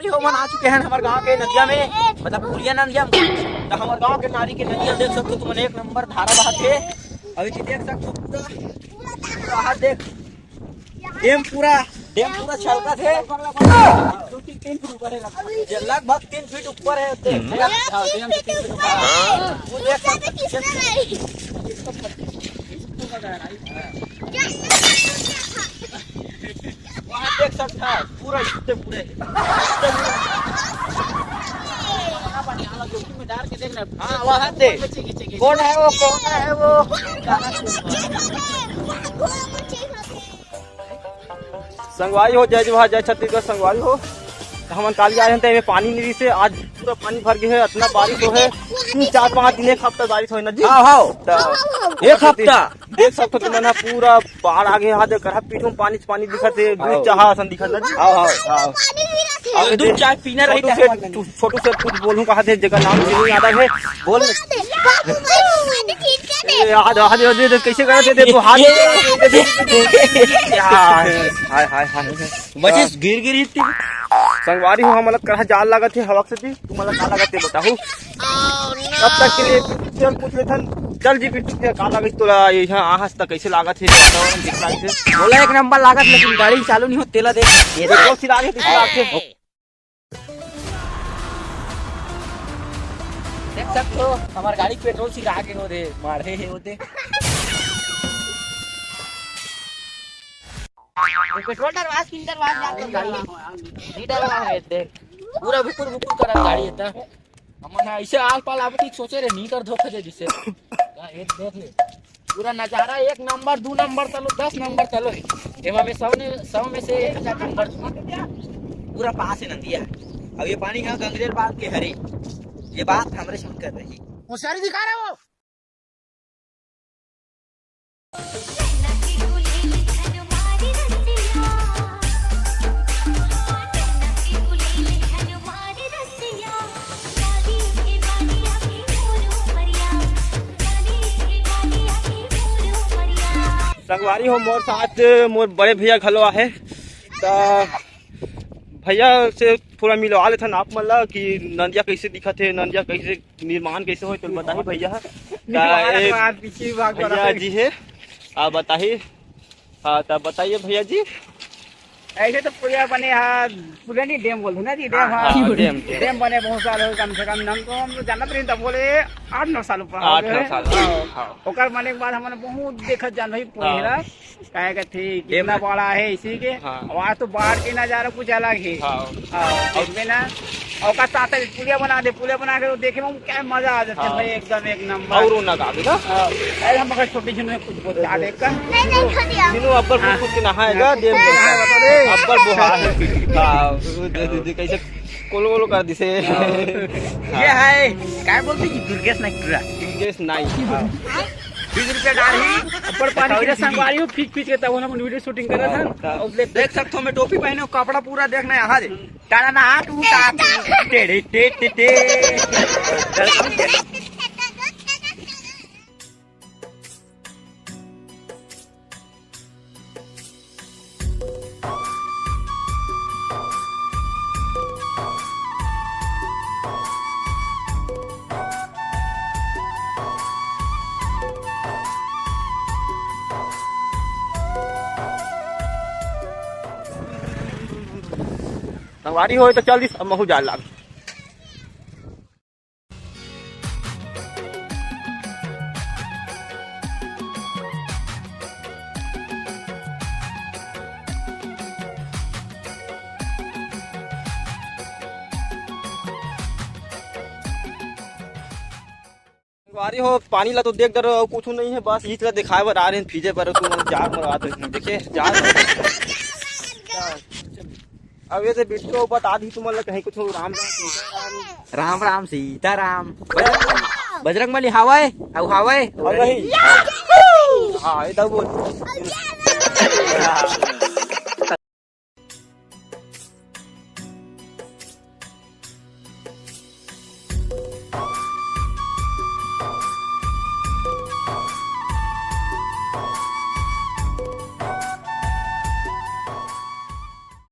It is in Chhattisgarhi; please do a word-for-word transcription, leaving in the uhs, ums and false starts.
तो मन आ चुके हैं हमारे गांव के नदिया में, मतलब पुलिया नदिया में। तो हमारे गांव के नारी के नदिया देख सकते हो तुमन, एक नंबर धारा बहत हे। अभी जी देख सकते हो पूरा, पूरा हाथ देख, डैम पूरा, डैम पूरा छलकत हे। दो तीन, तीन फीट ऊपर हे लगभग। ये लगभग तीन फीट ऊपर हे, देख। हम्म। हाँ, डैम से तीन फीट ऊपर। वो देख सकते हो। वहाँ देख सकता है, पूरा इतने पूरे। हाँ, वहाँ दे। कौन है वो, कौन है वो? संगवारी हो, जय जोहार, जय छत्तीसगढ़। संगवारी हो, हमन काली आए हन, त एमे पानी नइ रिहिसे, आज पूरा पानी भर गे हे, अतना बारिश हो हे, तीन, चार, पाँच दिन, एक हफ्ता बारिश होय ना जी। हाँ, हाँ। त एक हफ्ता। देख सकथो तुमन ह, पूरा बाढ़ आ गे हे। हाँ, देख, करा पीछू म पानी, पानी दिखत हे, दूध हाँ। चाहा असन दिखत हे। हाँ, हाँ, हाँ। अउ दूध चाय पीना रही छोटू से, तू, छोटू से कुछ बोलूं कहा थे, जेकर नाम चिन्नू यादव हे। बोल। ए, आ दे, आ दे, आ दे, आ दे, कैसे करत हे, देखो, हाथ। हाय, हाय, हाय। बचिस गिर गिर इतनी। संगवारी हो, हमला करा जाल लागत हे, हवा से दी, तुमला का लागत हे, बताहू। तब तक के लिए चल पूछ लेथन। चल जी बिट्टू, के का लागत तोला? ये यहाँ आहस त कैसे लागत हे? वातावरण कैसे लागत हे? बोला एक नंबर लागत, लेकिन गाड़ी चालू नहीं हो, तेला देख। ये देखो, सिरा के कैसे लागत हे? देख सकते हो, हमार गाड़ी के पेट्रोल सिरा के हो दे, मारे हे होते। पेट्रोल डरवा, स्पिन डरवा, जा तो गाड़ी। नहीं डरवा है, देख। पूरा भुकुर भुकुर करा गाड़ी है त। हमन ह अइसे आल पाल आबे कहिके सोचे रहे, नी कर धोखा दे दिसे। का एक देख ले, पूरा नजारा एक नंबर, दू नंबर तलो, दस नंबर तलो हे। एमा में सौ ने, सौ में से एक हजार नंबर दूंगा। पूरा पास हे नदिया। अब ये पानी ह गंगरेल बांध के हरे, ये बात हमरे सुन कर रही। होशियारी दिखा रहे हो। संगवारी हो, मोर साथ मोर बड़े भैया घलो आहे, त भैया से थोड़ा मिलवा लेथन आप मन ला कि नंदिया कैसे दिखत हे, नंदिया कैसे निर्माण कैसे होय, तो बताही भैया ह। का विभाग एक बार, पीछे विभाग बार भैया है। जी हे, आप बताही। हाँ, तब बताइए भैया जी। ऐसे तो पुलिया बने हा, पुलिया नहीं, डैम बोलते ना जी, डैम, हाँ, हाँ। हाँ, डैम, डैम। डैम बने बहुत साल हो, कम से कम हम तो, हम तो जानत रही, तब बोले आठ नौ साल ऊपर हो आठ गए नौ हैं। साल, हाँ। हाँ। ओकर बने के बाद हमने बहुत देखत जान भाई हाँ। पुलिया, काहे कहते हैं, डैम कितना ना। बड़ा है इसी के। हाँ। और आज तो बाढ़ के नजारा कुछ अलग है। हाँ। हाँ, देखबे ना, ओकर साथ एक पुलिया बना दे, पुलिया बना के तो देखे में क्या मजा आ जाता है हाँ। भाई, एकदम एक नंबर। और ना गावे ना। हाँ, अरे हम अगर छोटे झिन में कुछ बता दे कर। नहीं, नहीं, छोड़िए। झिनू अब्बल हाँ। कुछ कुछ के नहाएगा, हाँ। देव हाँ, बता दे। अब्बल बोहा है। हाँ, वो दे, दे, दे, कैसे कोलो कोलो कर दिसे। हाँ। ये है, क्या बोलते जी, दुर्गेश नाइक टूरा। दुर्गेश नाइक। हाँ। बीस रुपया डाल ही, ऊपर पानी के संगवारी हो, खींच खींच के तब हम वीडियो शूटिंग कर रहा था। हाँ। और देख सकते हो, मैं टोपी पहने हूँ, कपड़ा पूरा देखना है, यहाँ दे। टाटा ना टूटा। टेढ़े टे टे टे। संगवारी होय तो चल दिस, अब महू जाए लाग। संगवारी हो, पानी ला तो देख डरो, अउ कुछ नहीं है, बस ईच ला दिखाए बर आ रहे हैं, फीजे बर तुम लोग जाग मरवा दो, देखे जाग। अब ये से बिट्टू बता दी तुमन ला कहीं कुछ राम राम सीता राम। राम राम सीता राम। बजरंग बली हावय, अउ हावय। और नहीं। हाँ, ये दऊ बोल।